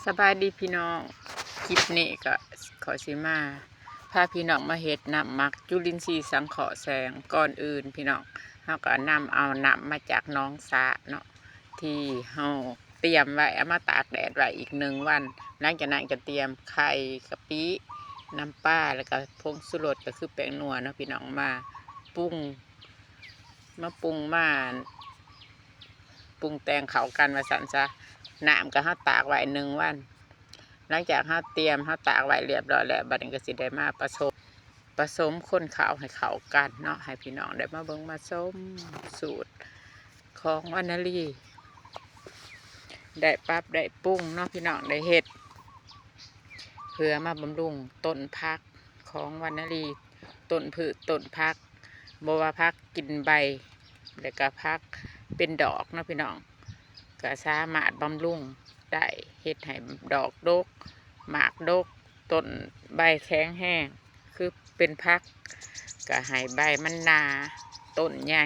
ສະບາຍດີພີ່ນ້ອງ ຄລິບນີ້ກໍຂ້ອຍຊິມາພາພີ່ນ້ອງມາເຮັດນ້ຳໝັກຈຸລິນຊີສັງເຄາະແສງ. ກ່ອນອື່ນພີ່ນ້ອງ ເຮົາກໍນຳເອົານ້ຳມາຈາກໜອງສະເນາະ ທີ່ເຮົາຕຽມໄວ້ ເອົາມາຕາກແດດໄວ້ອີກໜຶ່ງວັນ. ຫຼັງຈາກນັ້ນກໍຕຽມໄຂ່ ກະປິ ນ້ຳປາ ແລ້ວກໍຜົງຊູລົດ ກໍຄືແປ້ງນົວເນາະພີ່ນ້ອງ ມາປຸງ ມາປຸງ ມາປຸງແຕ່ງເຂົ້າກັນວ່າຊັ້ນຊະ. ນ້ຳກໍເຮົາຕາກໄວ້ໜຶ່ງວັນ. ຫຼັງຈາກເຮົາຕຽມ ເຮົາຕາກໄວ້ລຽບຮ້ອຍແລ້ວ ບັດນີ້ກໍຊິໄດ້ມາປະສົມ ປະສົມຄົນເຂົ້າໃຫ້ເຂົ້າກັນເນາະ ໃຫ້ພີ່ນ້ອງໄດ້ມາເບິ່ງມາຊົມສູດຂອງວັນນາລີ ໄດ້ປັບໄດ້ປຸງເນາະພີ່ນ້ອງ ໄດ້ເຮັດເພື່ອມາບຳລຸງຕົ້ນຜັກຂອງວັນນາລີ ຕົ້ນພືດຕົ້ນຜັກ ບໍ່ວ່າຜັກກິນໃບ ແລ້ວກໍຜັກເປັນດອກເນາະພີ່ນ້ອງ ກໍສາມາດບຳລຸງໄດ້ ເຮັດໃຫ້ດອກດົກ ໝາກດົກ ຕົ້ນໃບແຂງແຮງ ຄືເປັນຜັກກໍໃຫ້ໃບມັນໜາ ຕົ້ນໃຫຍ່